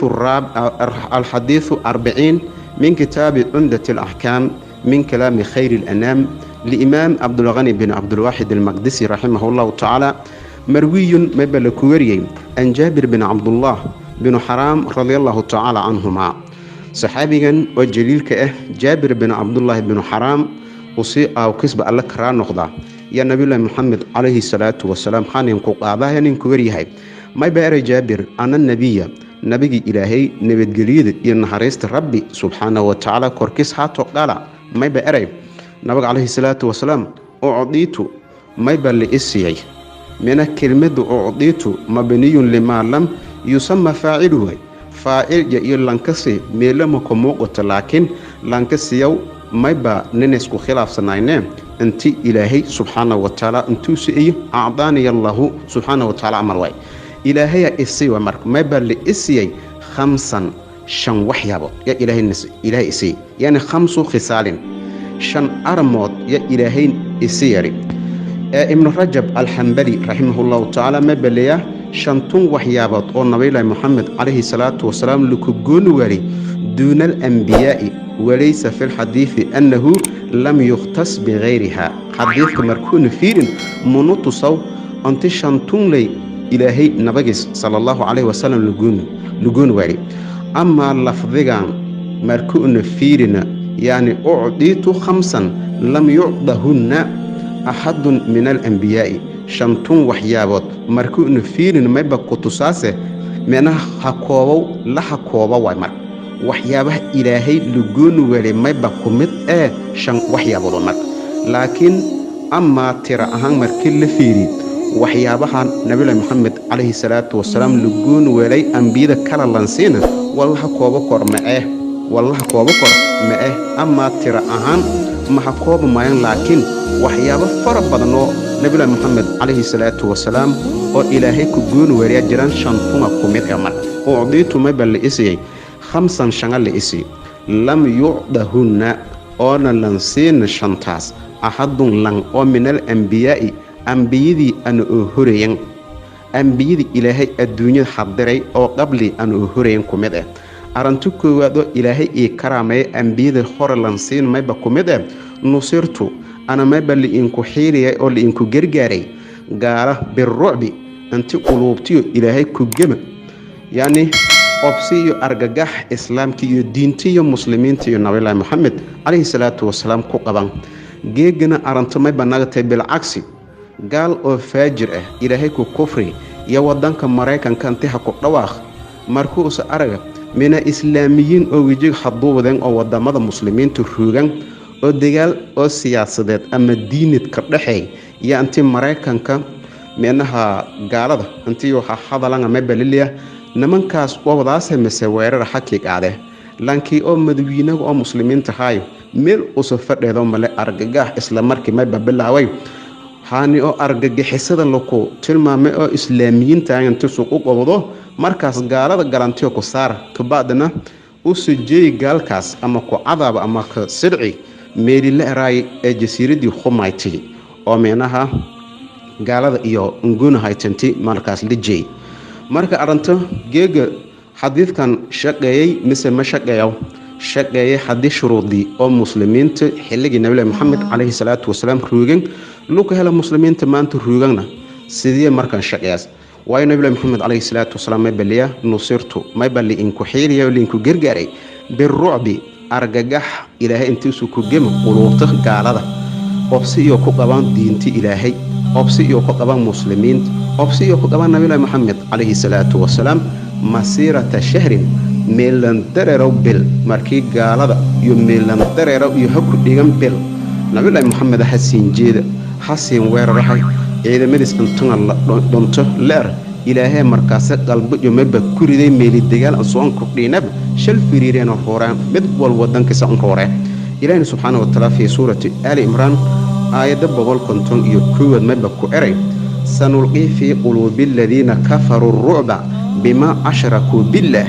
Alxadiidu 40 min kitaabi Cumdat Alaxkaam min kalaami Khayr Alanaam liimaam Cabdulqani bin Cabdulwaaxid Almaqdisi raximah llahu tacaala, marwiyun, mayba la ku wariyey, an Jaabir bin Cabdullah binu Xaraam radia allahu tacaala canhumaa. Saxaabigan oo jaliilka ah, Jaabir bin Cabdullaahi binu Xaraam, usii aawkisba alle karaa noqdaa, yaa Nabiyulaahi Moxamed calayhi salaatu wasalaam xaninku qaadaha ninku waryahay. Mayba eray Jaabir: ana nabiya, nabigii Ilaahay, nabadgelyada iyo naxariista Rabbi subxaanahu watacaala korkiis haato, qala, mayba eray nabiga calayhi salaatu wasalaam: ucdiitu, mayba la isiyay. Mina kelmadu ucdiitu mabniyun limaa lam yusama faaciluhu, faacilja iyo lankasi meelama ka muuqato, laakiin lankasiyow mayba nin isku khilaafsanayne inti Ilaahay subxaana watacaala intuusu iyo acdaaniya Allahu subxaana watacaala camal waay, Ilaahaya isii wa. Marka mayba la isiyay khamsan, shan waxyaabood ya Ilaahay isiyay, yani khamsu khisaalin, shan armood ya Ilaahay isi yari. Ee Ibnu Rajab Alxambali raximahullahu tacaala ma beleya shantun waxyaabood oo Nabiyulaahi Moxamed calayhi salaatu wasalaam laku gooni waali duuna alambiyaa'i, walaysa fi lxadiidi annahu lam yukhtas bikayriha. Xadiidka markuuna fiirin munu tusaw anti shantunley Ilaahay nabagiis sala allahu calayhi wasalam lagooni waali. Amaa lafdigan markuuna fiirina, yacni ucdiitu khamsan lam yucdahunna axadun min alambiyaa'i, shantun waxyaabood markuuna fiirin mayba ku tusaase micnaha ha koobow la ha kooba waay. Marka waxyaabaha Ilaahay lagooni weelay mayba ku mid ee shan waxyaabood marka, laakiin amaa tira ahaan markii la fiiri waxyaabaha Nabiyulahi Moxamed calayhi salaatu wasalaam lagooni weelay ambiyada kala lansiina, wallaha koobo kor ma'eh, wallaha koobo kor ma'eh. Amaa tira ahaan maha kooba maayan, laakiin waxyaabo fara badan oo Nabiyulahi Moxamed calayhi salaatu wasalaam oo Ilaahay ku gooni weelayaa jiraan, shantuma ku mid ee. Marka ucdiitu, mayba la isiyay, khamsan, shanga la isiy, lam yucdahunna, oona lansiina shantaas, axadun lan oo min al ambiyaa'i, ambiyadii ana oo horeyan, ambiyadii Ilaahay adduunyada xadiray oo qabli ana oo horeyan ku mid ah. Arrinti koowaad oo Ilaahay ii karaameeya ambiyada hore lansiin mayba ku mid ah: nusirtu, ana mayba liinku xiiliyay oo liinku gargaaray gaala birucbi, inti quluubtiyo Ilaahay ku gema, yacni obsi iyo argagax islaamka iyo diinta iyo muslimiinta iyo Nabiyulaahi Moxamed calayhi salaatu wasalaam ku qaban. Geegana aranto mayba nagatay bilcagsi, gaal oo faajir ah, Ilaahay ku kufri iyo wadanka Maraykanka inti ha ku dhawaaq, markuusa araga mina islaamiyiin oo wejiga haduubadeen oo wadamada muslimiinta ruugan oo dagaal oo siyaasadeed ama diinid ka dhexeey iyo inti Maraykanka micnaha gaalada intii waxa hadalanga mabaliliya nimankaas wabadaase mise weerar xakii qaade lankii oo madawiinaga oo muslimiinta haayo meel usa fadheedo male, argagax isla markii mayba bilaaway haani oo argagixisada laku tilmaamay oo islaamiyiinta inti suuq u qabdo. Markaas gaalada galantiyo ku saar, kabacdina u sujeey gaalkaas ama ku cadaaba ama ka sidci meelila eraay ee jasiiradii khumaytay oo micnaha gaalada iyo nguna haytanti markaas lijey. Marka arrinto geega xadiidkan shaqeeyey mise ma shaqeeyo? Shaqeeyey haddii shuruudii oo muslimiinta xilligii Nabilahi Moxamed calayhi salaatu wasalaam ruugan luka hela, muslimiinta maanta ruuganna sidee markan shaqeeyaas? Waayo, Nabilahi Moxamed calayhi salaatu wasalaam may baliya: nusirtu, mayba liinku xiiliya oo liinku gargaaray, birucbi, argagax Ilaahay intiisu ku gema quluubta gaalada, obsi iyo ku qabaan diinta Ilaahay, obsi iyo ku qabaan muslimiinta, obsi iyo ku qabaan Nabilahi Moxamed calayhi salaatu wasalaam, masiirata shahrin, meelan dareerow bil. Markii gaalada iyo meelan dareerow iyo ha ku dhigan bil, Nabilahi Moxamed ha siin jeeda, ha siin weerarahay ciidamadiis intuna la dhunto leer. Ilaahay markaase qalbo iyo mayba ku riday meeli dagaal soon ku dhiinab shal firiireena rooraan, mid wal wadankiisa un rooreen. Ilaahina subxaana wa tacaala fii suurati Aali Imraan aayadda 151 mayba ku eray: sanulqii fii quluubi aladiina kafaruu rucba bimaa ashrakuu billah.